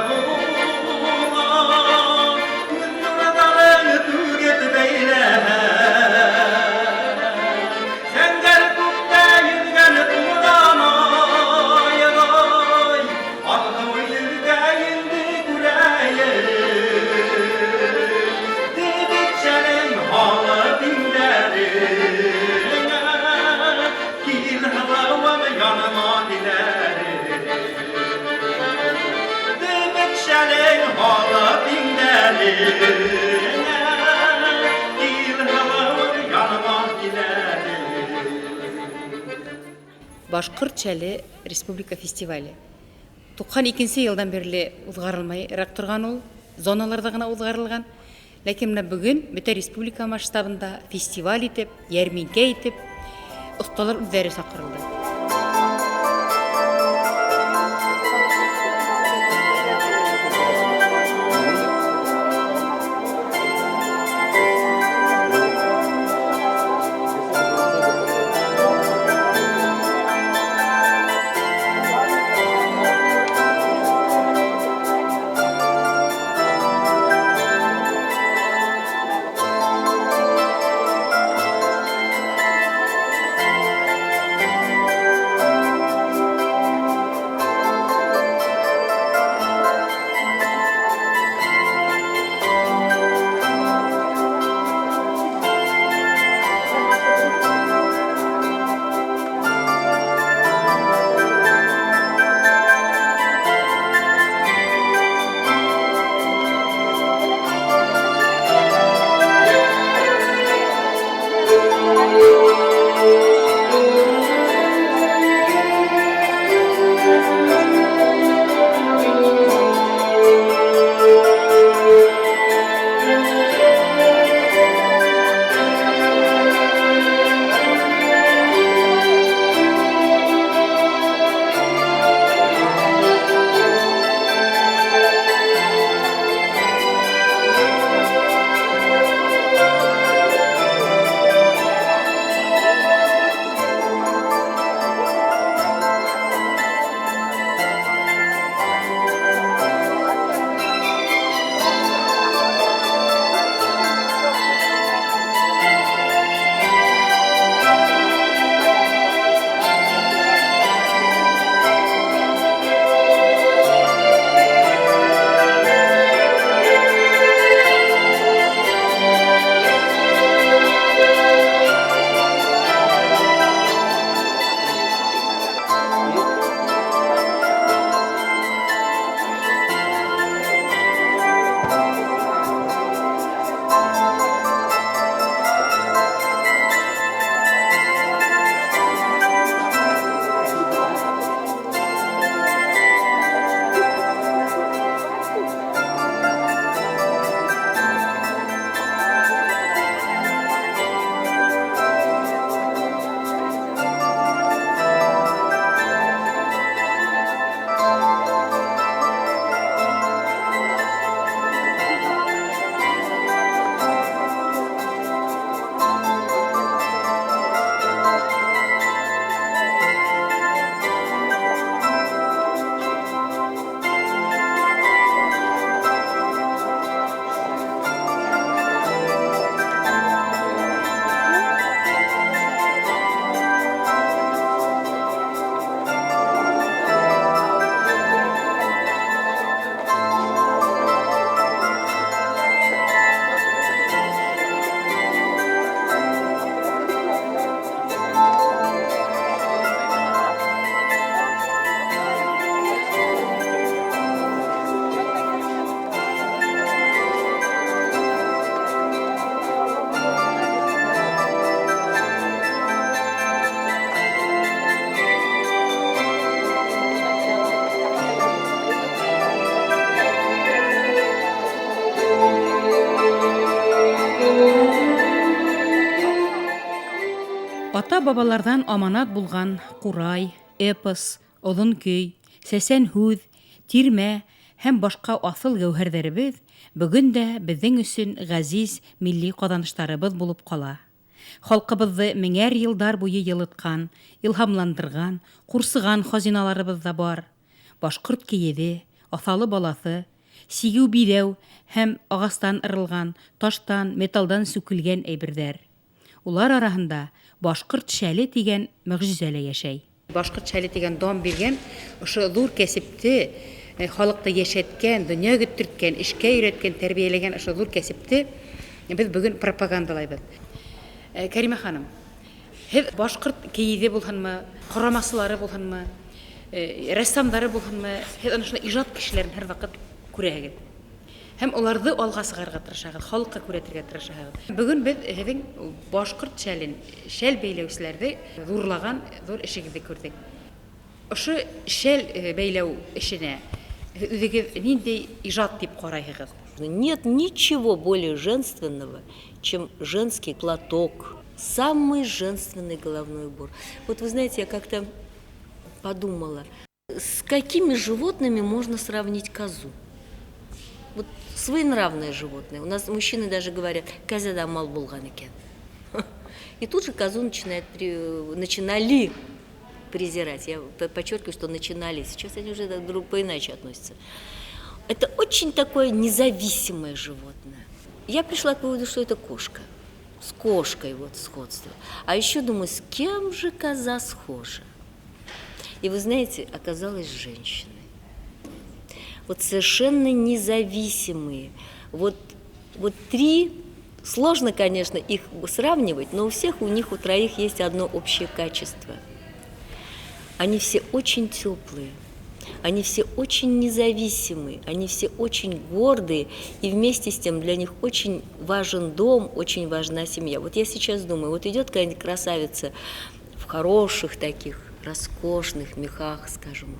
Була, күҙ нурҙарын түгеп бәйләһә. Зәңгәр күктә йөҙгән тулған айҙай, Арғы йөҙгәйеңде күрәйем. Дебет шәлең һалып иңдәреңә, Кил, һылыуым, яныма киләле. Дебет шәлең һалып иңдәреңә, Кил, һылыуым, яныма киләле. Башҡорт шәле республика фестивале 92-нсе йылдан бирле уҙғарылмайыраҡ торған ул, зоналарҙа ғына уҙғарылған. Ләкин бына бөгөн бөтә республика масштабында фестиваль итеп, йәрминкә итеп, оҫталар үҙҙәре саҡырылды. Ата-бабаларҙан аманат булған ҡурай, эпос, оҙон көй, сәсән һүҙ, тирмә һәм башҡа аҫыл гәүһәрҙәребеҙ бөгөн дә беҙҙең өсөн ғәзиз милли ҡаҙаныштарыбыҙ булып ҡала. Халҡыбыҙҙы меңәр йылдар буйы йылытҡан, илһамландырған, ҡурсыған хазиналарыбыҙ ҙа бар. Башҡорт кейеҙе, аҫалы балаҫы, сигеү-биҙәү һәм ағастан ырылған, таштан, металлдан сүкелгән әйберҙәр. Улар араһында башҡорт шәле тигән мөғжизә лә йәшәй. Башҡорт шәле тигән дан биргән ошо ҙур кәсепте, халыҡты йәшәткән, донъя көттөрткән, эшкә өйрәткән, тәрбиәләгән ошо ҙур кәсепте беҙ бөгөн пропагандалайбыҙ. Кәримә ханым, һеҙ башҡорт кейеҙе булһынмы, ҡорамасылары булһынмы, рәссамдары булһынмы, һеҙ ана шундай ижад кешеләрен һәр ваҡыт күрәһегеҙ. Һәм уларҙы алға сығарырға тырышаһығыҙ, халыҡҡа күрһәтергә тырышаһығыҙ. Бөгөн беҙ һеҙҙең башҡорт шәлен, шәл бәйләүселәрҙе ҙурлаған ҙур эшегеҙҙе күрҙек. Ошо шәл бәйләү эшенә үҙегеҙ ниндәй ижад тип ҡарайһығыҙ? Нет ничего более женственного, чем женский платок. Самый женственный головной убор. Вот вы знаете, я как-то подумала, с какими животными можно сравнить козу? Вот своенравное животное. У нас мужчины даже говорят, кәзәдә мал булған икән. И тут же козу начинали презирать. Я подчеркиваю, что начинали. Сейчас они уже друг поиначе относятся. Это очень такое независимое животное. Я пришла к выводу, что это кошка. С кошкой вот сходство. А еще думаю, с кем же коза схожа? И вы знаете, оказалась женщиной. Вот совершенно независимые. Вот три, сложно, конечно, их сравнивать, но у всех у них, у троих есть одно общее качество. Они все очень теплые, они все очень независимые, они все очень гордые, и вместе с тем для них очень важен дом, очень важна семья. Вот я сейчас думаю, вот идет какая-нибудь красавица в хороших таких, роскошных мехах, скажем.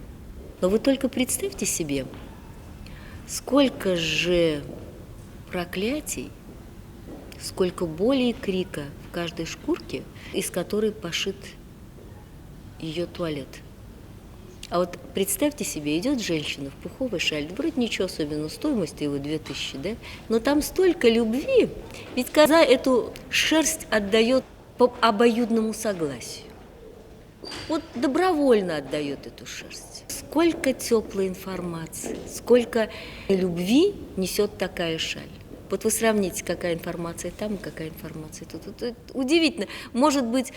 Но вы только представьте себе, сколько же проклятий, сколько боли и крика в каждой шкурке, из которой пошит ее туалет. А вот представьте себе, идет женщина в пуховой шале, вроде ничего особенного, стоимость его 2000, да? Но там столько любви, ведь коза эту шерсть отдает по обоюдному согласию. Вот добровольно отдает эту шерсть. Сколько теплой информации, сколько любви несет такая шаль. Вот вы сравните, какая информация там и какая информация тут. Вот это удивительно. Может быть,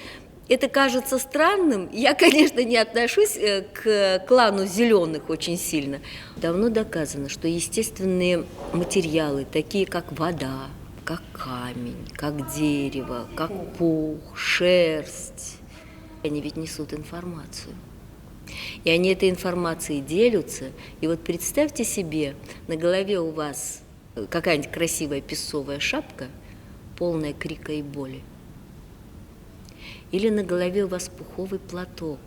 это кажется странным. Я, конечно, не отношусь к клану зеленых очень сильно. Давно доказано, что естественные материалы, такие как вода, как камень, как дерево, как пух, шерсть, они ведь несут информацию. И они этой информацией делятся. И вот представьте себе, на голове у вас какая-нибудь красивая песцовая шапка, полная крика и боли. Или на голове у вас пуховый платок,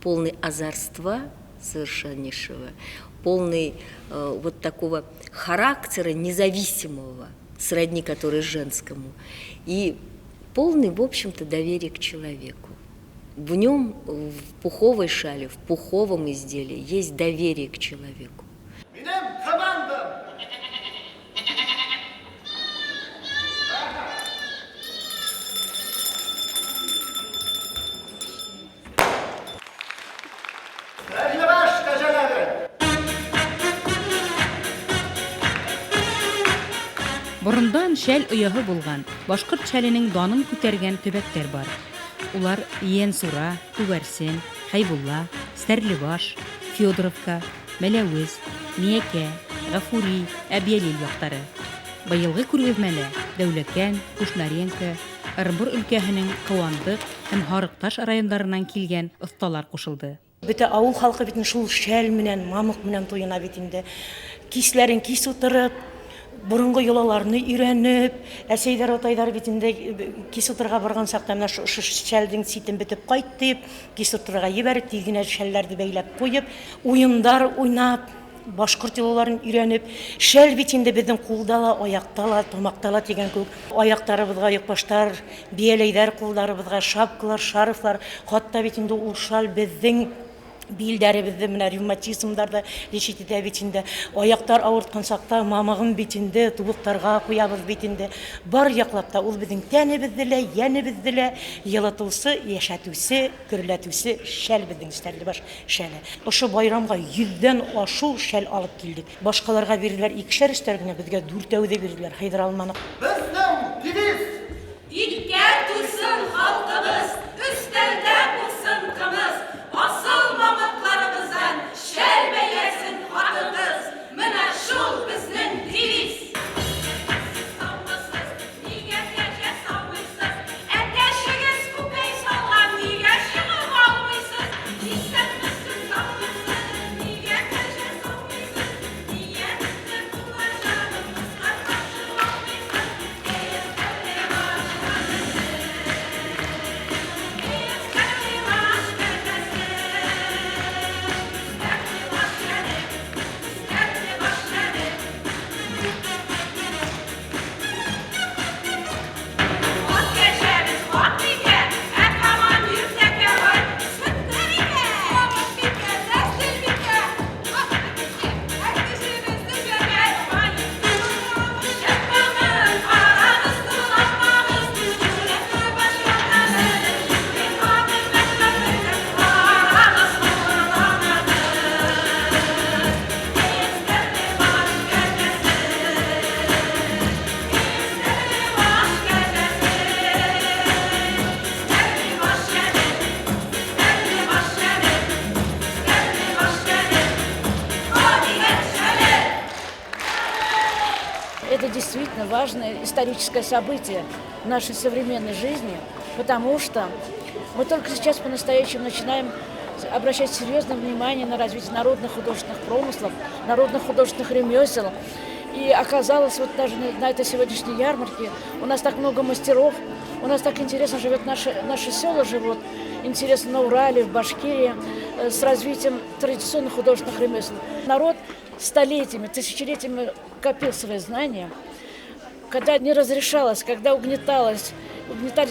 полный озорства совершеннейшего, полный вот такого характера независимого, сродни который женскому, и полный, в общем-то, доверия к человеку. В нем, в пуховой шале, в пуховом изделии есть доверие к человеку. Борондан шәл ояһы булған, башҡорт шәленең данын күтәргән төбәктәр бар. Улар Ейәнсура, Күгәрсен, Хәйбулла, Стәрлебаш, Федоровка, Мәләүез, Миәкә, Ғафури, Әбйәлил яҡтары. Быйылғы күргәҙмәлә Дәүләкән, Кушнаренко, Ырымбур өлкәһенең Ҡыуандыҡ һәм Һарыҡташ райондарынан килгән оҫталар ҡушылды. Бөтә ауыл халҡы бит шул шәл менән, мамыҡ менән туйына бит инде. Кисләрен кис ултырып, боронғо йолаларны өйрәнеп, әсәйҙәр, атайҙар бит инде кис ултырырға барған саҡта менә ошо шәлдең ситен бөтөп ҡайт тип, кис ултырырға ебәреп, тиҙ генә шәлләрҙе бәйләп ҡуйып, уйындар уйнап, башҡорт йолаларын өйрәнеп, шәл бит инде беҙҙең ҡулда ла, аяҡта ла, тамаҡта ла тигән кеүек, аяҡтарыбыҙға йоҡбаштар, бейәләйҙәр ҡулдарыбыҙға, шапкалар, шарфлар, хатта бит инде ул шәл беҙҙең Билдәребеҙҙе менә ревматизмдар ҙа лечить итә бит инде. Аяҡтар ауыртҡан саҡта мамығын бит инде тубыҡтарға ҡуябыҙ бит инде. Бар яҡлап та ул беҙҙең тәнебеҙҙе лә, йәнебеҙҙе лә йылытыусы, йәшәтеүсе, гөрләтеүсе шәл беҙҙең Стәрлебаш шәле. Ошо байрамға йөҙҙән ашыу шәл алып килдек. Башҡаларға бирҙеләр икешәр өстәр генә, беҙгә дүртәүҙе бирҙеләр, һыйҙыра алманыҡ. Беҙҙең девиз! Илгә туйсын халҡыбыҙ, өҫтәлдә булсын ҡымыҙ, асыл мамыҡларыбыҙҙан шәл бәйләсен ҡатын-ҡыҙ. Менә шул беҙҙең девиз. Нигә кәҗә саумыйсыз? Әтәчегез күкәй салган, нигә чыгып алмыйсыз? Исәнмесез, саумысыз? Нигә кәҗә саумыйсыз? Нигә безне куллар җаныбызга каршы алмыйсыз? Это действительно важное историческое событие в нашей современной жизни, потому что мы только сейчас по-настоящему начинаем обращать серьезное внимание на развитие народных художественных промыслов, народных художественных ремесел. И оказалось, вот даже на этой сегодняшней ярмарке у нас так много мастеров, у нас так интересно живет наши села живут, интересно на Урале, в Башкирии, с развитием традиционных художественных ремесел. Народ столетиями, тысячелетиями копил свои знания. Когда не разрешалось, когда угнетались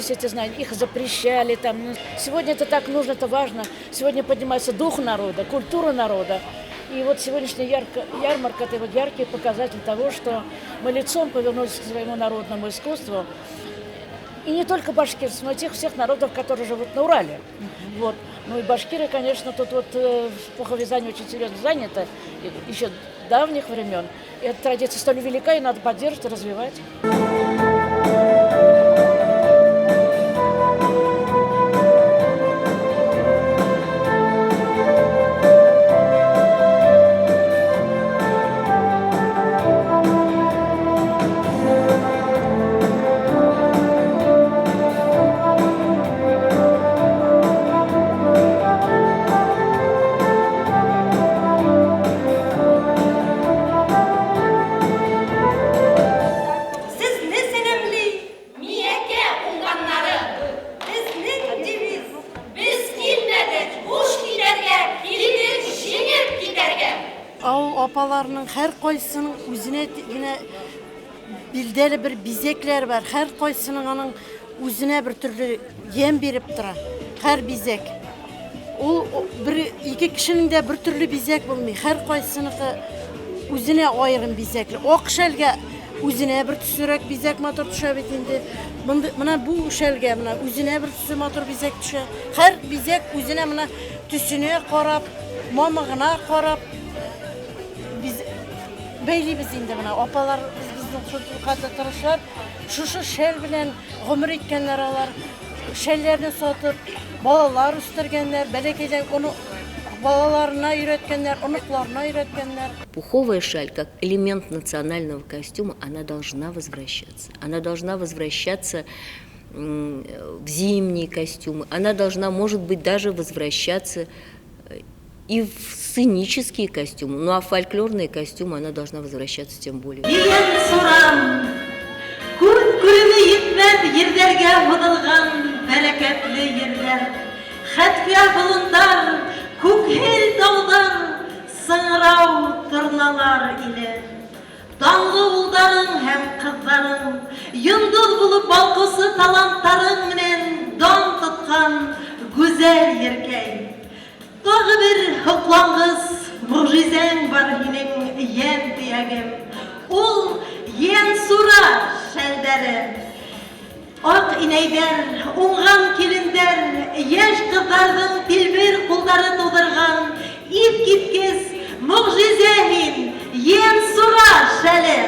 эти знания, их запрещали. Там. Сегодня это так нужно, это важно. Сегодня поднимается дух народа, культура народа. И вот сегодняшняя ярмарка – это вот яркий показатель того, что мы лицом повернулись к своему народному искусству. И не только башкирцев, но и тех всех народов, которые живут на Урале. Вот. Ну и башкиры, конечно, тут вот в пуховязании очень серьезно заняты, еще давних времен. И эта традиция столь велика, и надо поддерживать и развивать. Сезне сәламли Миякә уңганнары. Безнең девиз: без килмәдек буш китәргә, килдек җиңеп китәргә. Авыл апаларының һәркайсының үзенә генә билдәле бер бизәкләр бар. Һәркайсының аның үзенә бер төрле ямь биреп тора. Һәр бизәк. Ул бер ике кешенең дә бер төрле бизәк булмый. Һәркайсыныкы үзенә аерым бизәкле. Ак шәлгә үзенә бер төслерәк бизәк матур төшә бит инде. Менә бу шәлгә менә үзенә бер төсле матур бизәк төшә. Һәр бизәк үзенә менә төсенә карап, мамыгына карап biz бәйлибез инде менә апалар безнең шул каты тырышлар. Шушы шәл белән гомер иткәннәр алар. Шәлләрне сатып, балалар үстергәннәр, бәләкәйдән оны балаларына өйрәткәннәр, оныкларына өйрәткәннәр. Пуховая шаль, как элемент национального костюма, она должна возвращаться. Она должна возвращаться в зимние костюмы. Она должна, может быть, даже возвращаться и в сценические костюмы. Ну а в фольклорные костюмы она должна возвращаться тем более. Дигән сорам, күҙ күреме етмәҫ ерҙәргә һуҙылған бәрәкәтле ерҙәр, хәтфә болондар, күкһел тауҙар, сыңрау торналар иле. Данлы улдарың һәм ҡыҙҙарың, йондоҙ булып балҡыусы таланттарың менән дан тотҡан гүзәл еркәй. Тағы бер йөрәгем. Ул Янсура шәлдәре. Ак инәйҙәр, уңған килендәр, йәш ҡыҙҙарҙың тилбер ҡулдары тыуҙырған иҫ киткес мөғжизә һин, Янсура шәле!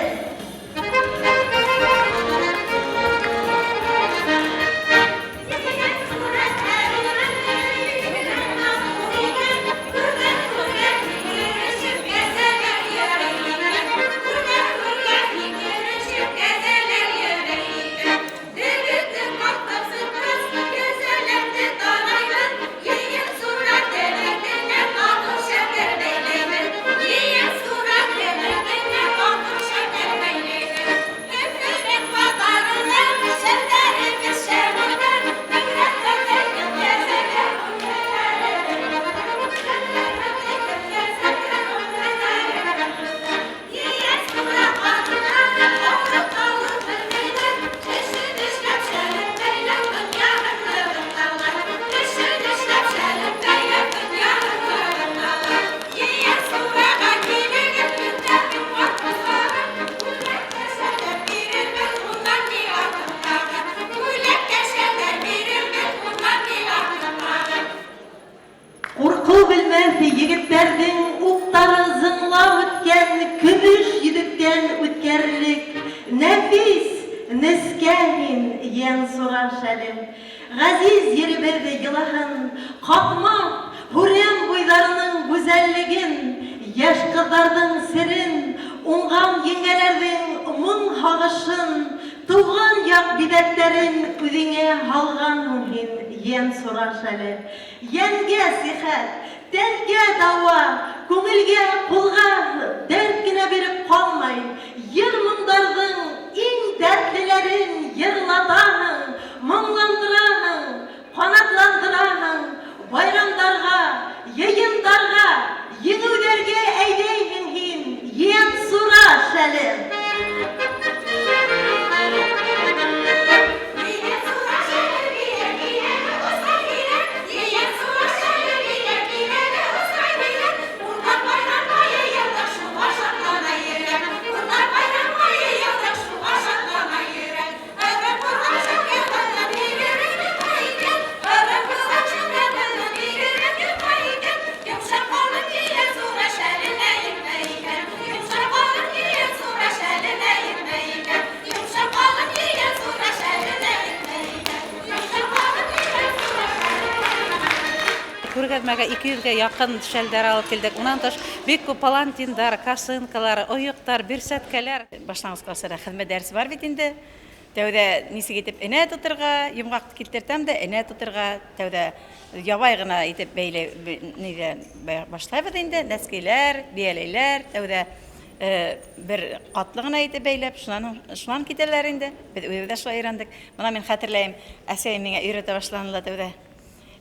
Ҡурҡыу белмәҫ егеттәрҙең уҡтары зыңлап үткән көмөш йөҙөктән үткәрерлек нәфис, нескә һин, Янсура шәлем. Ғәзиз еребеҙ йолаһын, Ҡатмаҫ, Һүрән буйҙарының гүзәллеген, йәш ҡыҙҙарҙың серен, уңған еңгәләрҙең моң-һағышын, тыуған яҡ биҙәктәрен үҙеңә һалғанһың һин, Янсура шәле. Йәнгә сихәт, тәнгә дауа, күңелгә, ҡулға дәрт кенә биреп ҡалмай, йыр-моңдарҙың иң дәртлеләрен йырлатаһың, моңландыраһың, ҡанатландыраһың, байрамдарға, йыйындарға, еңеүҙәргә әйҙәйһең һин, Янсура шәле! Күргәҙмәгә 200-гә яҡын шәлдәр алып килдек. Унан тыш бик күп палантиндар, косынкалар, ойоҡтар, бирсәткәләр. Башланғыс класстарҙа хеҙмәт дәресе бар бит инде. Тәүҙә нисек итеп энә тоторға, йомғаҡ килтертәм дә энә тоторға, тәүҙә ябай ғына итеп бәйләй нигә башлайбыҙ инде. Нәскиләр, бейәләйләр, тәүҙә бер ҡатлы ғына итеп бәйләп, шунан китәләр инде. Беҙ үҙебеҙ дә шулай өйрәндек. Бына мин хәтерләйем, әсәйем миңә өйрәтә башланы ла тәүҙә.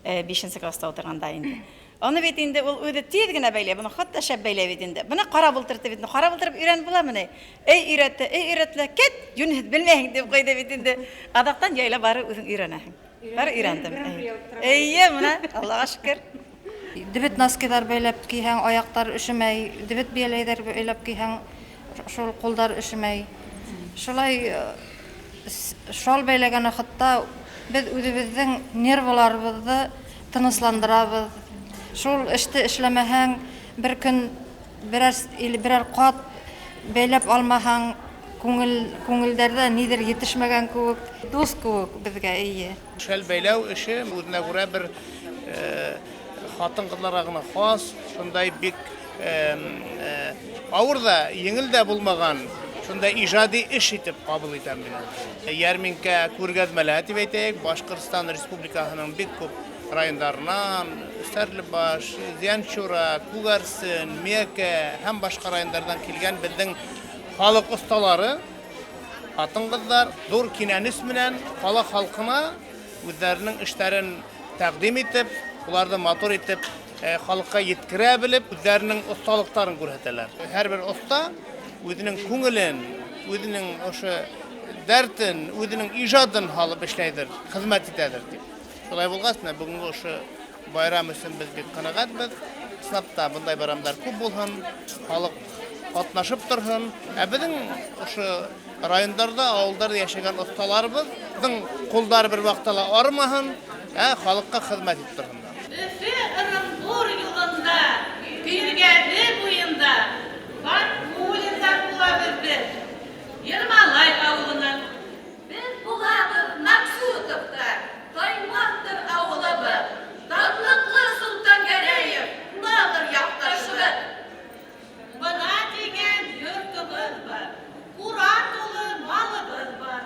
5-нсе класста ултырғанда инде. Аны бит инде ул үҙе тиҙ генә бәйләй, быны хатта шәп бәйләй бит инде. Бына ҡарап ултырҙы бит, ҡарап ултырып өйрәнеп буламы ни? Эй өйрәтте, эй өйрәтте, кит, йүнһеҙ белмәйһең тип ҡуйҙы бит инде. Аҙаҡтан яйлап бары үҙең өйрәнәһең. Бары өйрәндем. Эйе, бына Аллаға шөкөр. Дебет носкиҙар бәйләп кейһәң, аяҡтар өшөмәй, дебет бейәләйҙәр бәйләп кейһәң, шул ҡулдар өшөмәй. Шулай шал бәйләгән ваҡытта беҙ үҙебеҙҙең нервыларыбыҙҙы тынысландырабыҙ. Шул эште эшләмәһәң, бер көн берәр ҡат бәйләп алмаһаң, күңелдәрҙә ниҙер етешмәгән кеүек, дуҫ кеүек беҙгә, эйе. Шәл бәйләү эше үҙенә күрә бер ҡатын-ҡыҙҙарға ғына хас, шундай бик ауыр ҙа, еңел дә булмаған, шундай ижади эш итеп ҡабул итәм мин. Йәрминкә күргәҙмәләр тип әйтәйек, Башҡортостан Республикаһының бик күп райондарынан, Стәрлебаш, Зианчура, Күгәрсен, Миәкә һәм башҡа райондарҙан килгән беҙҙең халыҡ оҫталары, ҡатын-ҡыҙҙар ҙур кинәнес менән ҡала халҡына үҙҙәренең эштәрен тәҡдим итеп, уларҙы матур итеп халыҡҡа еткерә белеп, үҙҙәренең оҫталыҡтарын күрһәтәләр. Һәр бер оҫта үҙенең күңелен, үҙенең ошо дәртен, үҙенең ижадын һалып эшләйҙер, хеҙмәт итәҙер тип. Шулай булғас, менә бөгөнгө ошо байрам өсөн беҙ бик ҡәнәғәтбеҙ. Ысынлап та бындай байрамдар күп булһын, халыҡ Катнашып торһон. Ә беҙҙең ошо райондарҙа, ауылдарҙа йәшәгән оҫталарыбыҙҙың ҡулдары бер ваҡытта ла арымаһын, ә халыҡҡа хеҙмәт итеп торһондар. Өфө Ырымбур юлында, Көйөргәҙе буйында Фатмуллиндар булабыҙ беҙ, Ермалай ауылынан. Беҙ булабыҙ Максутовтар, Таймаҫтыр ауылыбыҙ, Данлыҡлы Солтангәрәев, Надыр яҡташыбыҙ. Бына тигән йортобоҙ бар, ҡура тулы малыбыҙ бар.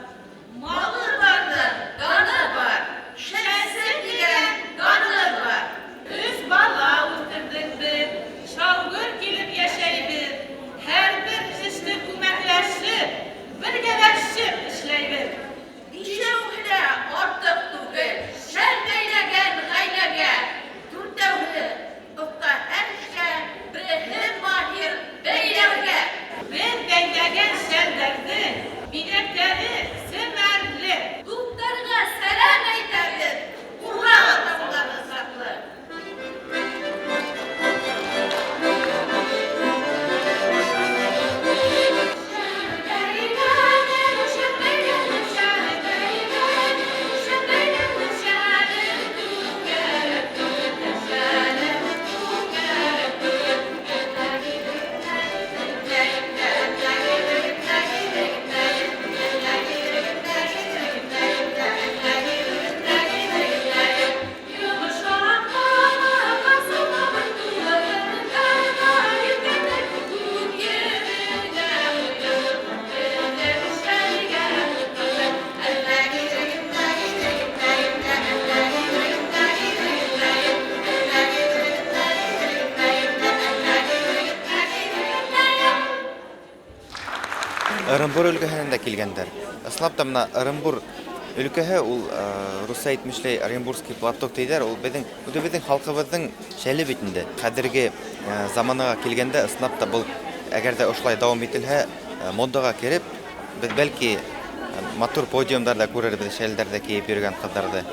Малы барҙың даны бар, Шәмсе тигән даны бар. Өс бала үҫтерҙек беҙ, шау-гөр килеп йәшәйбеҙ. Һәр бер эште күмәкләшеп, бергәләшеп эшләйбеҙ. Бишәүһе лә артыҡ түгел, шәл бәйләгән ғаиләгә. Дүртәүһе оҫта һәр эшкә, береһе маһир бәйләүгә. Беҙ бәйләгән шәлдәрҙең биҙәктәре семәрле. Дуҫтарға сәләм әйтәбеҙ, Урал тауҙары саҡлы. Ырымбур өлкәһенән дә килгәндәр. Ысынлап та бына Ырымбур өлкәһе ул русса әйтмешләй Оренбургский платок тейҙәр, ул беҙҙең үҙебеҙҙең халҡыбыҙҙың шәле бит инде. Хәҙерге заманаға килгәндә ысынлап та был әгәр ҙә ошолай дауам ителһә, модаға кереп, беҙ бәлки матур подиумдарҙа күрербеҙ шәлдәрҙе кейеп йөрөгән ҡыҙҙарҙы.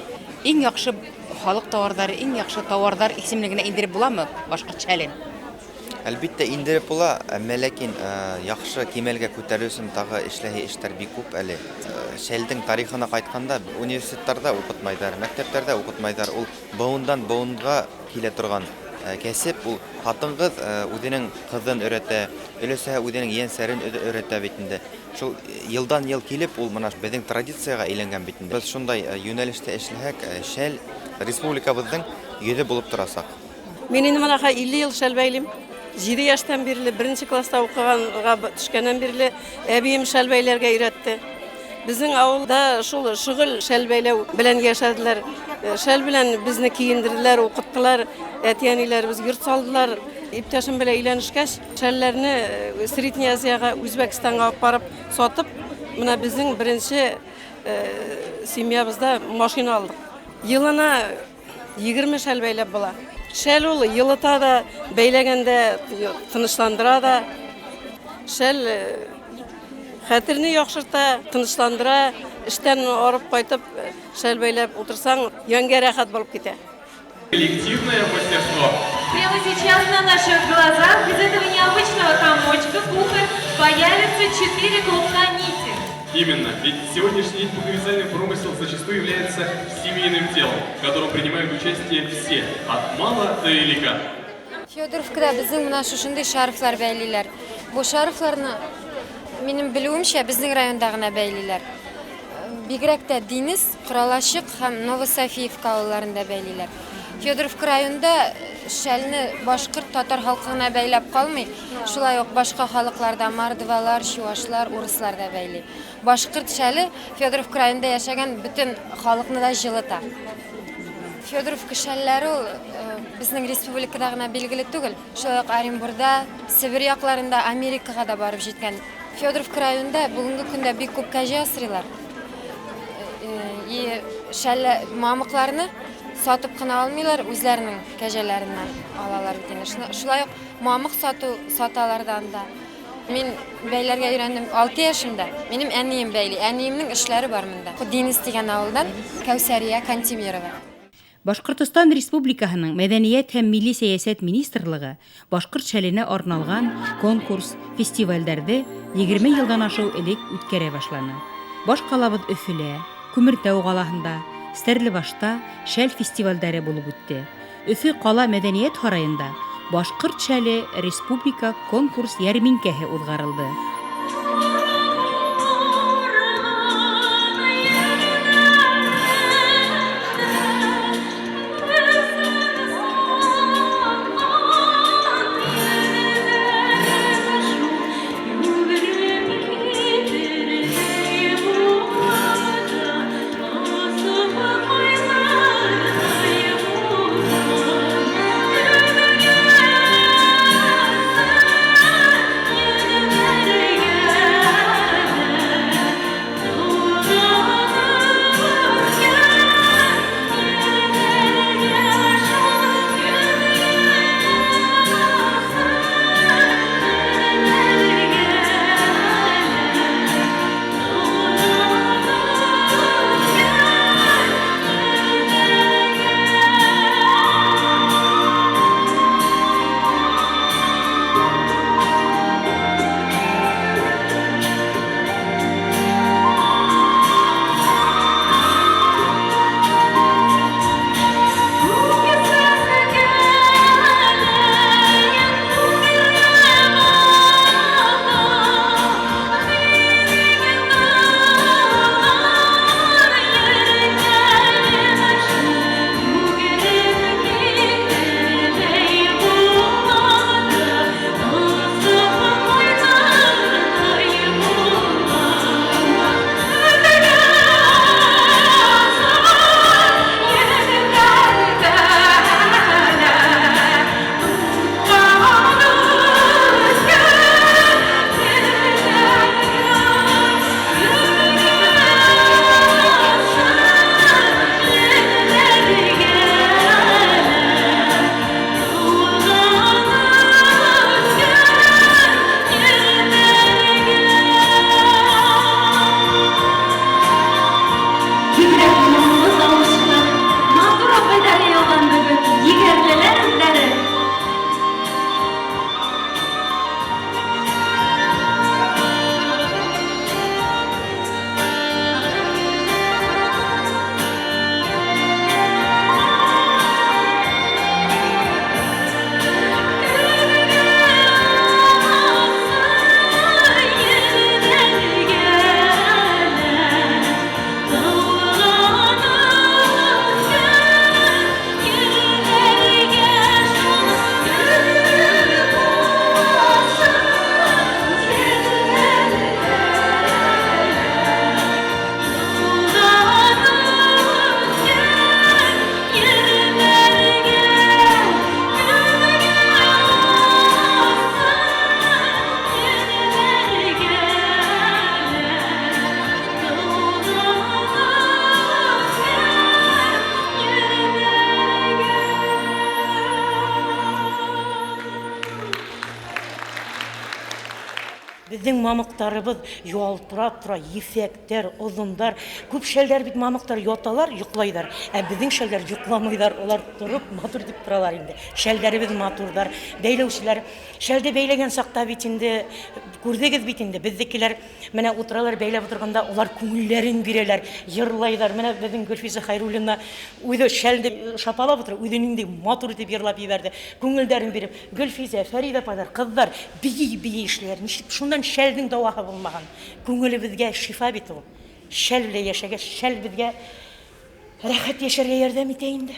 Иң яҡшы халыҡ тауарҙары, иң яҡшы тауарҙар исемлегенә индереп буламы башҡорт шәлен? Әлбиттә индереп була, әммә ләкин яҡшы кимәлгә күтәреү өсөн тағы эшләһе эштәр бик күп әле. Шәлдең тарихына ҡайтҡанда университеттарҙа уҡытмайҙар, мәктәптәрҙә уҡытмайҙар. Ул быуындан быуынға килә торған кәсеп. Ул ҡатын-ҡыҙ үҙенең ҡыҙын өйрәтә, өләсәһе үҙенең ейәнсәрен өйрәтә бит инде. Шул йылдан йыл килеп, ул бына беҙҙең традицияға әйләнгән бит инде. Беҙ шундай йүнәлештә эшләһәк, шәл республикабыҙҙың йөҙө булып торасаҡ. Мин инде бына 50 йыл шәл бәйлим. 7 йәштән бирле, беренсе класста уҡығанға төшкәннән бирле әбейем шәл бәйләргә өйрәтте. Беҙҙең ауылда шул шөғөл шәл бәйләү белән йәшәделәр. Шәл белән беҙҙе кейендерҙеләр, уҡыттылар, әти-әниләребеҙ йорт салдылар. Иптәшем белән өйләнешкәс, шәлләрне Средняя Азияға, Үзбәкстанға алып барып сатып, бына беҙҙең беренсе семьябыҙҙа машина алдыҡ. Йылына 20 шәл бәйләп була. Шәл ул йылыта да, бәйләгәндә тынысландыра да. Шәл хәтерне яҡшырта, тынысландыра. Эштән арып ҡайтып, шәл бәйләп ултырһаң, йәнгә рәхәт булып китә. Коллективное мастерство. Прямо сейчас на наших глазах из этого необычного комочка кухонь появится 4 клубка нити. Именно, ведь сегодняшний день пуховязальный промысел зачастую является семейным делом, в котором принимают участие все, от мала до велика. Федоровкада беҙҙең бына шушындай шарфлар бәйлиләр. Бу шарфларны, минең белеүемсә, беҙҙең районда ғына бәйлиләр. Бигерәк тә Денис, Ҡоралашыҡ һәм Новософиевка ауылларында бәйлиләр. Федоровка районында шәлне башҡорт, татар халҡы ғына бәйләп ҡалмай, шулай уҡ башҡа халыҡларҙа мордвалар, чуашлар, урыҫлар ҙа бәйләй. Башҡорт шәле Федоровка районында йәшәгән бөтөн халыҡны да йылыта. Федоровка шәлләре ул беҙҙең республикала ғына билгеле түгел, шулай уҡ Оренбурҙа, Себер яҡларында, Америкаға да барып еткән. Федоровка районында бөгөнгө көндә бик күп кәжә асрыйлар. И шәл мамыҡларны сатып ҡына алмыйлар, үҙләренең кәжәләренән алалар бит инде. Шулай уҡ мамыҡ саталар да анда. Мин бәйләргә өйрәндем 6 йәшемдә. Минем әнием бәйли. Әниемнең эшләре бар монда. Денис тигән ауылдан Кәүсәрия Кантемирова. Башкортостан Республикаһының Мәдәният һәм милли сәясәт министрлыгы башкорт шәленә арналган конкурс, фестивальдәрҙе 20 йылдан ашыу элек үткәрә башланы. Баш ҡалабыҙ Өфөлә, Күмертау ҡалаһында, Стәрлебашта шәл фестивалдәре булып үтте. Өфө ҡала мәдәниәт һарайында Башҡорт шәле республика конкурс йәрминкәһе уҙғарылды. Беҙҙең мамыҡтарыбыҙ ялтырап тора, ефәктәр, оҙондар. Күп шәлдәр бит мамыҡтар яталар, йоҡлайҙар. Ә беҙҙең шәлдәр йоҡламайҙар, улар тороп матур итеп торалар инде. Шәлдәребеҙ матурҙар. Бәйләүселәр шәлде бәйләгән саҡта бит инде күрҙегеҙ бит инде, беҙҙекеләр менә ултыралар бәйләп ултырғанда, улар күңелдәрен бирәләр, йырлайҙар. Менә беҙҙең Гөлфизә Хәйруллина үҙе шәлде шапалап ултыра, үҙе ниндәй матур итеп йырлап ебәрҙе. Күңелдәрен биреп, Гөлфизә, Фәриҙә апайҙар, ҡыҙҙар бейей-бейей эшләйҙәр. Ничек шунан шәлдең дауаһы булмаған. Күңелебеҙгә шифа бит ул. Шәл белән йәшәгәс, шәл беҙгә рәхәт йәшәргә ярҙам итә инде.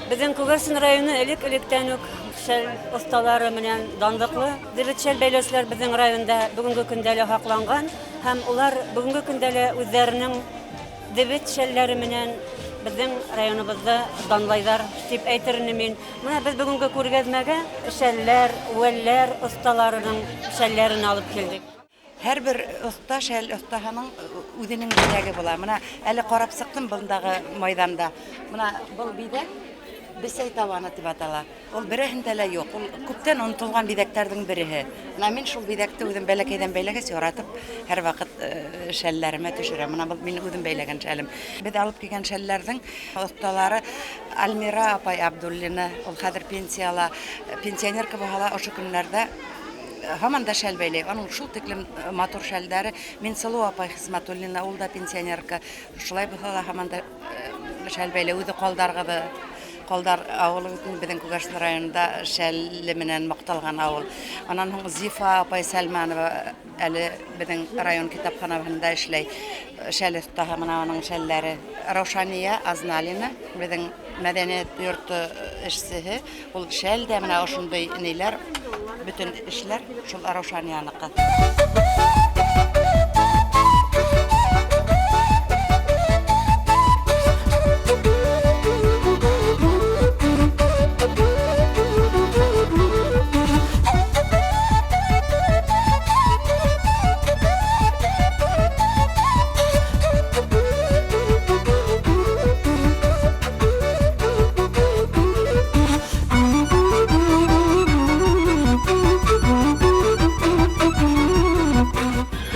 Беҙҙең Күгәрсен районы элек-электән үк шәл оҫталары менән данлыҡлы. Дебет шәл бәйләүселәр беҙҙең районда бөгөнгө көндә лә һаҡланған һәм улар бөгөнгө көндә лә үҙҙәренең дебет шәлләре менән беҙҙең районыбыҙҙы данлайҙар тип әйтер инем мин. Бына беҙ бөгөнгө күргәҙмәгә шәлләр, үәлләр оҫталарының шәлләрен алып килдек. Һәр бер оҫта шәл оҫтаһының үҙенең биҙәге була. Бына әле ҡарап сыҡтым бындағы майҙанда. Бына был биҙәк Бесәй табаны тип атала. Ул береһендә лә юҡ. Ул күптән онотолған биҙәктәрҙең береһе. Бына мин шул биҙәкте үҙем бәләкәйҙән бәйләгәс яратып һәр ваҡыт шәлләремә төшөрәм. Бына был мин үҙем бәйләгән шәлем. Беҙ алып килгән шәлләрҙең оҫталары Альмира апай Абдуллина, ул хәҙер пенсияла, пенсионерка булһа ла ошо көннәрҙә һаман да шәл бәйләй. Аның шул тиклем матур шәлдәре. Минсылыу апай Хисмәтуллина, ул да пенсионерка. Шулай булһа ла һаман да шәл бәйләй. Үҙе Ҡалдарғыҙы. Ҡалдар ауылы бөтөн беҙҙең Күгәрсен районында шәле менән маҡталған ауыл. Анан һуң Зифа апай Сәлмәнова әле беҙҙең район китапханаһында эшләй. Шәл оҫтаһы, бына уның шәлләре. Раушания Азналина беҙҙең мәҙәниәт йорто эшсеһе. Ул шәл дә бына ошондай ниләр, бөтөн эшләр шул Раушанияныҡы.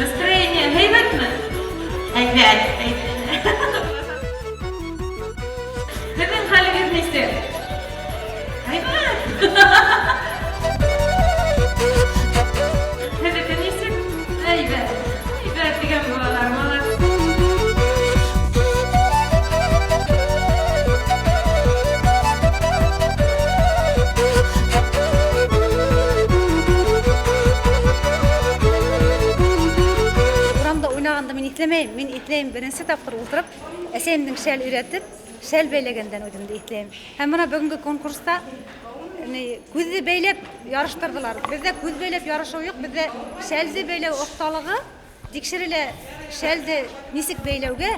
Настроение һәйбәтме? Һәйбәт. Һеҙҙең хәлегеҙ нисек? Һәйбәт. Һеҙҙеке нисек? Һәйбәт. Һәйбәт тигән булалар, молодцы. Урамда уйнағанды мин иҫләмәйем. Мин иҫләйем беренсе тапҡыр ултырып, әсәйемдең шәл өйрәтеп, шәл бәйләгәндән үҙемде иҫләйем. Һәм бына бөгөнгө конкурста күҙҙе бәйләп ярыштырҙылар. Беҙҙә күҙ бәйләп ярышыу юҡ, беҙҙә шәлде бәйләү оҫталығы тикшерелә. Шәлде нисек бәйләүгә,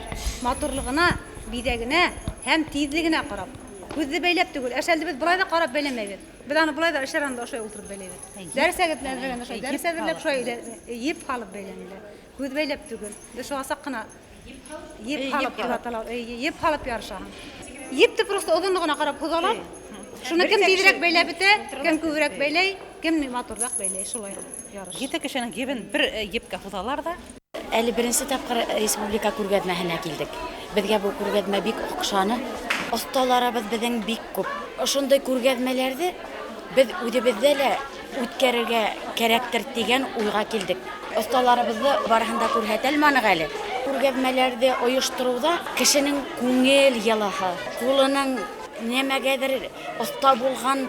матурлығына, биҙәгенә һәм тиҙлегенә ҡарап. Күҙҙе бәйләп түгел. Ә шәлде беҙ былай ҙа ҡарап бәйләмәйбеҙ. Беҙ аны былай ҙа эш араһында ошолай ултырып бәйләйбеҙ. Дәрес әҙерләгәндә ошолай, дәрес әҙерләп шулай еп һалып бәйләнелә. Күҙ бәйләп түгел. Беҙ шуға саҡ ҡына еп һалып тип атала. Еп һалып ярышаһың. Епте просто оҙонлоғона ҡарап һуҙалар. Шуны кем тиҙерәк бәйләп бөтә, кем күберәк бәйләй, кем матурыраҡ бәйләй, шулай ярыш. Ете кешенең ебен бер епкә һуҙалар ҙа. Әле беренсе тапҡыр республика күргәҙмәһенә килдек. Беҙгә был күргәҙмә бик оҡшаны. Оҫталарыбыҙ беҙҙең бик күп. Ошондай күргәҙмәләрҙе беҙ үҙебеҙҙә лә үткәрергә кәрәктер тигән уйға килдек. Оҫталарыбыҙҙы барыһын да күрһәтә алманыҡ әле. Күргәҙмәләрҙе ойоштороуҙа кешенең күңел йылыһы, ҡулының нәмәгәҙер оҫта булған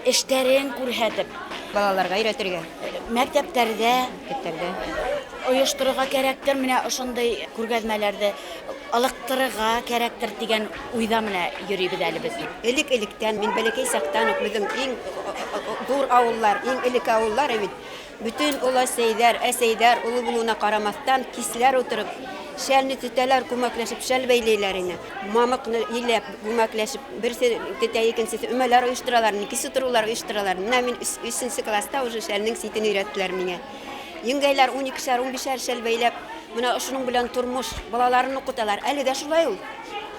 эштәрен күрһәтеп, балаларға өйрәтергә, мәктәптәрҙә мәктәптәрҙә ойошторорға кәрәктер. Менә ошондай күргәҙмәләрҙе ылыҡтырырға кәрәктер тигән уйҙа менә йөрөйбөҙ әле беҙ. Элек-электән мин бәләкәй саҡтан уҡ беҙҙең иң ҙур ауыллар, иң элекке ауыллар бит. Бөтөн оләсәйҙәр, әсәйҙәр оло булыуына ҡарамаҫтан кисләр ултырып, шәлне төтәләр, күмәкләшеп шәл бәйләйләр ине. Мамыҡны иләп, күмәкләшеп, берсе тетә, икенсеһе өмәләр ойошторалар, кис ултырыулар ойошторалар. Менә мин өсөнсө класста уже шәлнең ситен өйрәттеләр миңә. Еңгәйләр ун икешәр, ун бишәр шәл бәйләп, менә ошоноң белән тормош, балаларын уҡыталар. Әле дә шулай ул.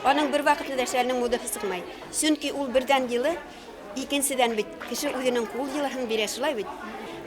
Аның бер ваҡытлы да шәлнең модаһы сыҡмай. Сөнки ул берҙән йылы, икенседән бит кеше үҙенең ҡул йылыһын бирә, шулай бит.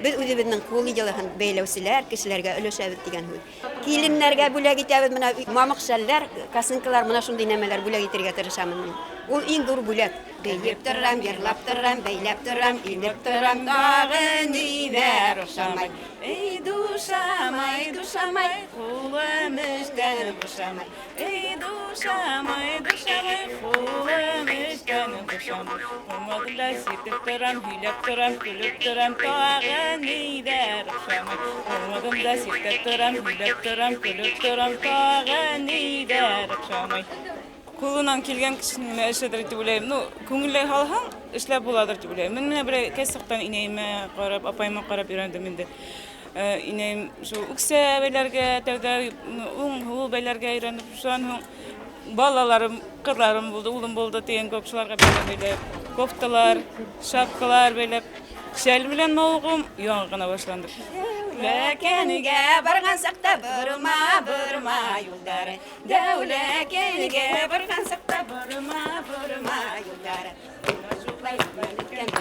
Беҙ үҙебеҙҙең ҡул йылыһын бәйләүселәр кешеләргә өләшәбеҙ тигән һүҙ. Киленнәргә бүләк итәбеҙ, менә мамыҡ шәлләр, косынкалар, менә шундай нәмәләр бүләк итергә тырышамын мин. Ул иң ҙур бүләк. Бейеп торам, йырлап торам, бәйләп торам, инеп торам, тағы ниҙәр оҡшамай. Эй, душамай, душамай, ҡулым эштән бушамай. Эй, душамай, душамай, ҡулым эштән бушамай. Ҡумыҙ сиртеп торам, һөйләп торам, көлөп торам, тағы ниҙәр оҡшамай. Ҡумыҙымда сиртеп торам, һөйләп торам, көлөп торам, тағы ниҙәр оҡшамай. Ҡулынан килгән кешенең генә эшедер тип уйлайым. Күңелле һалһаң, эшләп буладыр тип уйлайым. Мин менә бер саҡтан инәйемә ҡарап, апайыма ҡарап өйрәндем инде. Инәйем шул үксә бәйләргә, тәүҙә уң һул бәйләргә өйрәнеп, шунан һуң балаларым, ҡыҙларым булды, улым булды тигән кеүек шуларға бәйләп, кофталар, шапкалар бәйләп, шәл белән мауығыум яңы ғына башланды. Дәүләкәнгә барған саҡта борма, борма юлдары. Дәүләкәнгә барған саҡта борма, борма юлдары.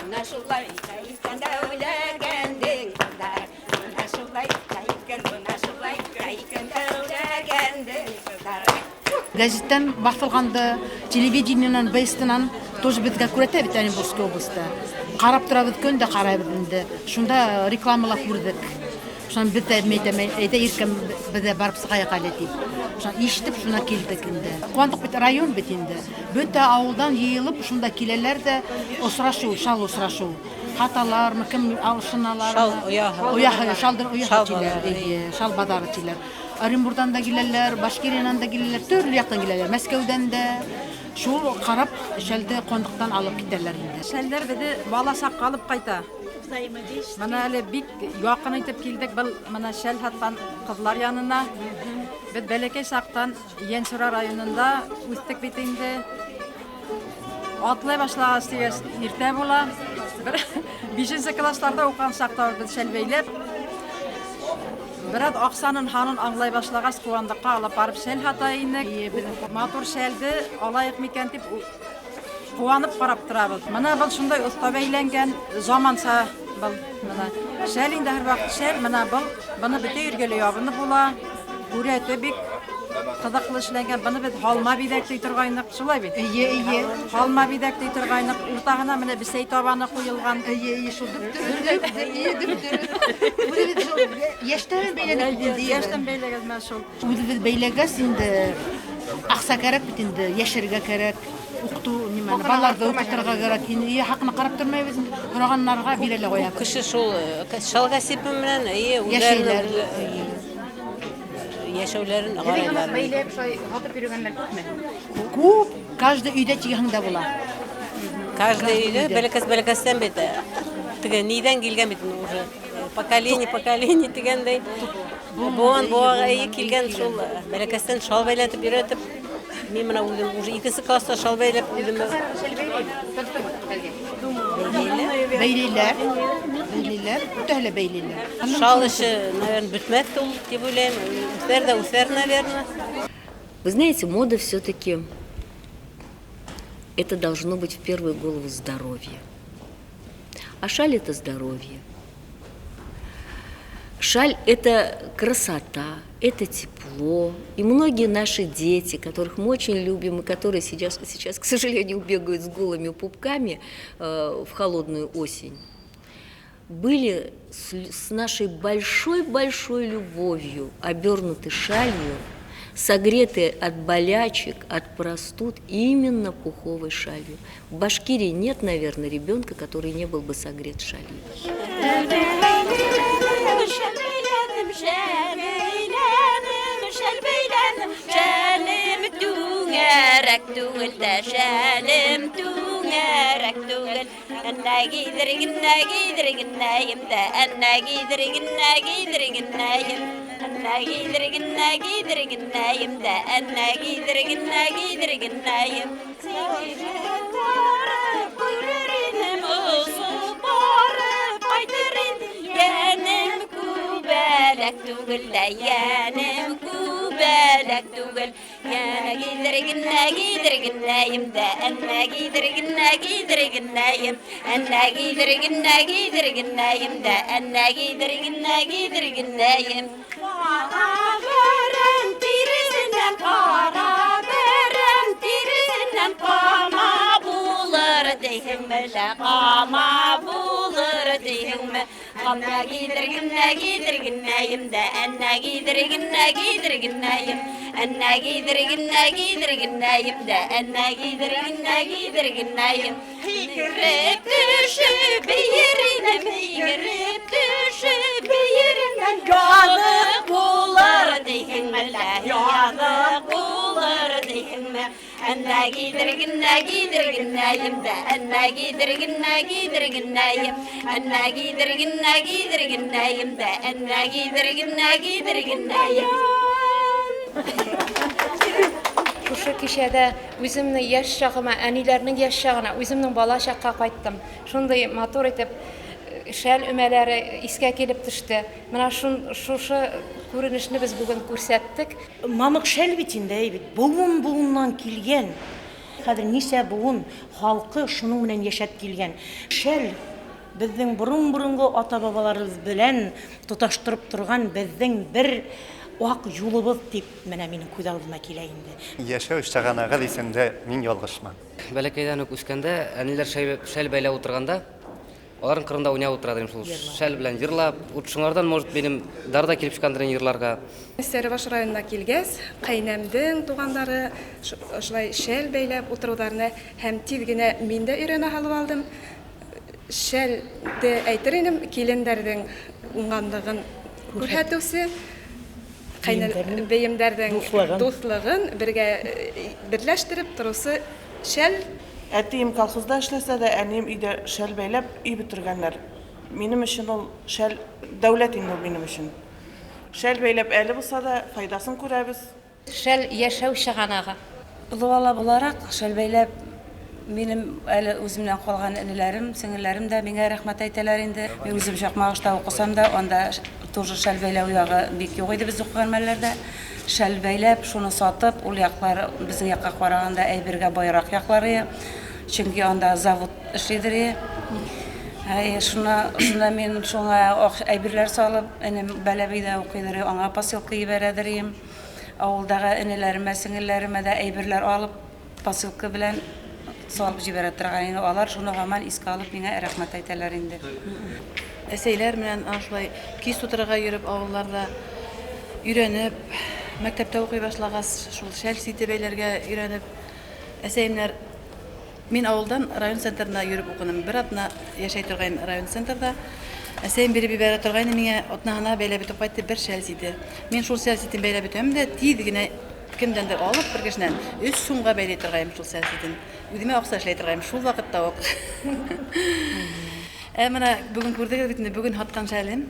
Менә шулай икән Дәүләкәндең кызлары. Менә шулай икән, менә шулай икән Дәүләкәндең кызлары. Газеттан баҫылғанды, телевидениенан, БСТнан тоже беҙгә күрһәтә бит Оренбургский областьта. Ҡарап торабыҙ, көн дә ҡарайбыҙ инде. Шунда рекламала күрҙек. Шунан беҙ ҙә әйтәм, әйҙә иркәм беҙ ҙә барып сығайыҡ әле тип. Шунан ишетеп, шунан килдек инде. Ҡыуандыҡ бит, район бит инде. Бөтә ауылдан йыйылып, шунда киләләр ҙә осрашыу, шал осрашыу. Һаталармы, кем алышыналармы? Шал ояһы. Ояһы, шалдың ояһы Шал тиләр. баҙары. Эйе, шал баҙары тиләр. Оренбургдан да киләләр, Башкириянан да киләләр, төрлө яҡтан киләләр, Мәскәүҙән дә. Шул ҡарап шәлде Ҡыуандыҡтан алып китәләр инде. Шәлдәр беҙҙе бала саҡҡа алып ҡайта. Мына әле бик яҡын итеп килдек был мына шәл һатҡан ҡыҙлар янына. Беҙ бәләкәй саҡтан Йәнсура районында үҫтек бит инде. Атлай башлағас тигәс иртә була. Бер бишенсе классларҙа уҡыған саҡта беҙ шәл бәйләп, бераз аҡсаның һанын аңлай башлағас, Ҡыуандыҡҡа алып барып шәл һата инек. Матур шәлде алайыҡ микән тип ҡыуанып ҡарап торабыҙ. Мына был шундай оҫта бәйләнгән, заманса был мына шәл инде һәр ваҡыт шәл, мына был быны бөтә ергә лә ябынып була. Һүрәте бик ҡыҙыҡлы эшләнгән. Быны беҙ һалма биҙәк ти торғайныҡ, шулай бит? Эйе, эйе. Һалма биҙәк ти торғайныҡ. Уртаһына менә бесәй табаны ҡуйылған. Эйе, эйе, шул дөп-дөрөҫ, эйе, дөп-дөрөҫ. Үҙебеҙ шул йәштән бәйләнеп китте. Йәштән бәйләгән менә шул. Үҙебеҙ бәйләгәс инде аҡса кәрәк бит инде, йәшәргә кәрәк. Уҡытыу нимәне, балаларҙы уҡытырға кәрәк. Инде эйе, хаҡына ҡарап тормайбыҙ инде. Һорағаннарға бирә лә ҡуябыҙ. Күп кеше шул шал кәсебе менән, эйе, Йәшәйләр. Йәшәүләрен Һеҙҙең ҡарайлар. бәйләп шулай һатып йөрөгәндәр күпме? Күп, каждый өйҙә тигәһең дә була. Каждый өйҙә бәләкәс бәләкәстән бит. Теге ниҙән килгән бит уже. Поколение, поколение тигәндәй. Быуын быуаға эйе килгән шул бәләкәстән шал бәйләтеп өйрәтеп. Мин мына үҙем уже икенсе класста шал бәйләп үҙем. Бәйләйләр, бәйләйләр, бөтәһе лә бәйләйләр. Шал эше, наверное, бөтмәҫ ул тип уйлайым. Үҫәр ҙә үҫәр, наверное. Вы знаете, мода все-таки это должно быть в первую голову здоровье. А шаль – это здоровье. Шаль – это красота, это тепло. И многие наши дети, которых мы очень любим, и которые сейчас, к сожалению, бегают с голыми пупками в холодную осень, были с нашей большой-большой любовью обернуты шалью, согреты от болячек, от простуд именно пуховой шалью. В Башкирии нет, наверное, ребенка, который не был бы согрет шалью. Шәлем түңәрәк түгел дә, шәлем түңәрәк түгел. Әннә кейҙергенә кейҙергенәйем дә, әннә кейҙергенә кейҙергенәйем. Әннә кейҙергенә кейҙергенәйем дә, әннә кейҙергенә кейҙергенәйем. Барып күрер инем, осоп барып ҡайтыр инем. Йәнем күбәләк түгел дә, йәнем күбәләк түгел. Йәнә кейҙергенә кейҙергенәйем дә, әннә кейҙергенә кейҙергенәйем. Әннә кейҙергенә кейҙергенәйем дә, әннә кейҙергенә кейҙергенәйем. Ҡара бәрән тиресенән, ҡара бәрән тиресенән ҡама булыр тиһеңме лә, ҡама булыр тиһеңме? Ҡамна кейҙергенә кейҙергенәйем дә, әннә кейҙергенә кейҙергенәйем. Әннә кейҙергенә кейҙергенәйем дә, әннә кейҙергенә кейҙергенәйем. Һикереп төшөп бейер инем, һикереп төшөп бейер инем. Яҙыҡ булыр тиһеңме лә, яҙыҡ булыр тиһеңме? Әннә кейҙергенә кейҙергенәйем дә, әннә кейҙергенә кейҙергенәйем. Әннә кейҙергенә кейҙергенәйем дә, әннә кейҙергенә кейҙергенәйем. Шушы кичәдә үземнең яшь чагыма, әниләрнең яшь чагына, үземнең бала чакка кайттым. Шундый матур итеп шәл өмәләре искә килеп төште. Менә шушы күренешне без бүген күрсәттек. Мамык шәл бит инде, әй бит, буын-буыннан килгән. Хәҙер нисә быуын халҡы шуның менән йәшәп килгән. Шәл беҙҙең борон-боронғо ата-бабаларыбыҙ белән тоташтырып торған беҙҙең бер аҡ юлыбыҙ тип менә минең күҙ алдыма килә инде. Йәшәү сығанағы тисәм дә мин ялғышмам. Бәләкәйҙән үк үскәндә әниләр шәл бәйләп ултырғанда, уларҙың ҡырында уйнап ултыра инем шул шәл белән йырлап. Вот шуңарҙан, может, минең дар ҙа килеп сыҡҡандыр инде йырларға. Сәрбаш районына килгәс, ҡәйнәмдең туғандары ошолай шәл бәйләп ултырыуҙарына һәм тиҙ генә мин дә өйрәнә һалып алдым. Шәлде әйтер инем, килендәрҙең уңғанлығын күрһәтеүсе, бейемдәрҙең дуҫлығын бергә берләштереп тороусы шәл. Әтием колхозда эшләсә дә, әнием өйҙә шәл бәйләп өй бөтөргәндәр. Минем өсөн ул шәл дәүләт инде ул минем өсөн. Шәл бәйләп әле булса да файҙасын күрәбеҙ. Шәл йәшәү сығанағы. Оло бала булараҡ шәл бәйләп минем әле үҙемдән ҡалған энеләрем, сеңелләрем дә миңә рәхмәт әйтәләр инде. Мин үҙем Чакмагышта уҡысам да, анда тоже шәл бәйләү яғы бик юҡ ине беҙ уҡыған мәлләрҙә. Шәл бәйләп, шуны сатып, ул яҡлар беҙҙең яҡҡа ҡарағанда әйбергә байыраҡ яҡлары, чөнки анда завод эшләйҙер. Шуна мин шуңа әйберләр салып, энем Бәләбәйҙә уҡыйҙыр, аңа посылка ебәрәдер инем. Ауылдағы энеләремә, сеңелләремә дә әйберләр алып, посылка белән салып җибәрә торган инде. Алар шуны һаман искә алып миңа рәхмәт әйтәләр инде. Әсәйләр менән шулай кис тутырырға йөрөп ауылларҙа өйрәнеп, мәктәптә уҡый башлағас, шул шәл сите бәйләргә өйрәнеп, әсәйемнәр мин ауылдан район центрына йөрөп уҡыным. Бер атна йәшәй торғайным район центрҙа. Әсәйем биреп ебәрә торғайны миңә, атнаһына бәйләп бөтөп ҡайтты бер шәл сите. Мин шул шәл ситен бәйләп бөтәм дә, тиҙ генә кемдәндер алып бер кешенән 3 сумға бәйләй торғайным шул шәл ситен. Үҙемә аҡса эшләй торғайным шул ваҡытта уҡ. Мына бөгөн күрҙегеҙ бит инде, бөгөн һатҡан шәлем.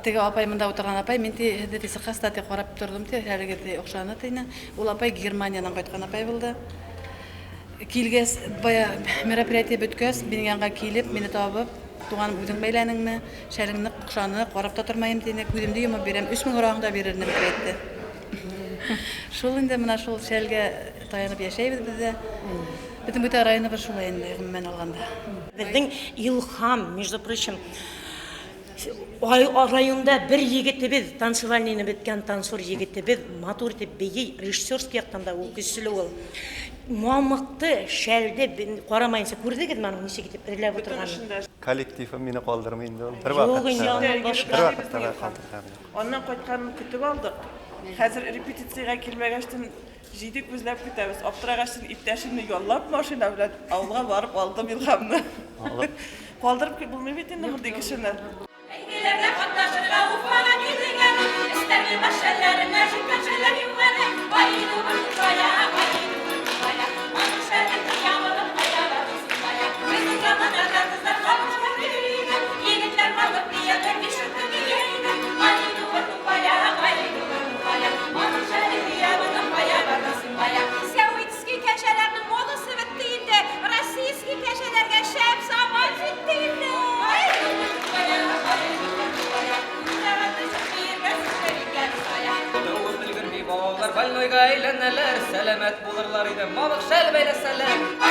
Теге апай мында ултырған апай, мин ти һеҙҙе ти сыҡҡас та ти ҡарап торҙом ти, шәлегеҙ ти оҡшаны тине. Ул апай Германиянан ҡайтҡан апай булды. Килгәс, бая мероприятие бөткәс, минең янға килеп, мине табып, туғаным үҙең бәйләнеңме, шәлеңде оҡшаны, ҡарап та тормайым тине, күҙемде йомоп бирәм, 3000 һорағың да бирер инем тип әйтте. Шул инде мына шул шәлгә таянып йәшәйбеҙ беҙ ҙә. Беҙҙең бөтә районыбыҙ шулай инде, ғөмүмән алғанда. Беҙҙең Илһам, между прочим, районда бер егетебеҙ, танцевальныйны бөткән танцор егетебеҙ, матур итеп бейей, режиссерский яҡтан да ул көслө ул. Мамыҡты, шәлде ҡарамайынса күрҙегеҙме аның нисек итеп эрләп ултырғанын? Коллективым мине ҡалдырмай инде ул. Бер Юҡ инде, анан башҡа. Бер ваҡытта ла ҡалдырған юҡ. Аннан ҡайтҡанын көтөп алдыҡ. Хәҙер репетицияға килмәгәстен җиде күзләп көтәбеҙ. Аптырағастын иптәшемде яллап машина белән ауылға барып алдым Илһамны. Алып. Ҡалдырып булмай бит инде мондый кешене. Әйгеләрҙә ҡатнашырға Уфаға килдек әле. Өҫтәрҙе шәлләренә җиткән шәлләр юҡ әле. Сәүитский кәжәләрнең модасы бетте инде. Российский кәжәләргә шәп заман җитте инде. Балалар больнойга әйләнәләр, сәламәт булырлар иде, мамык шәл бәйләсәләр.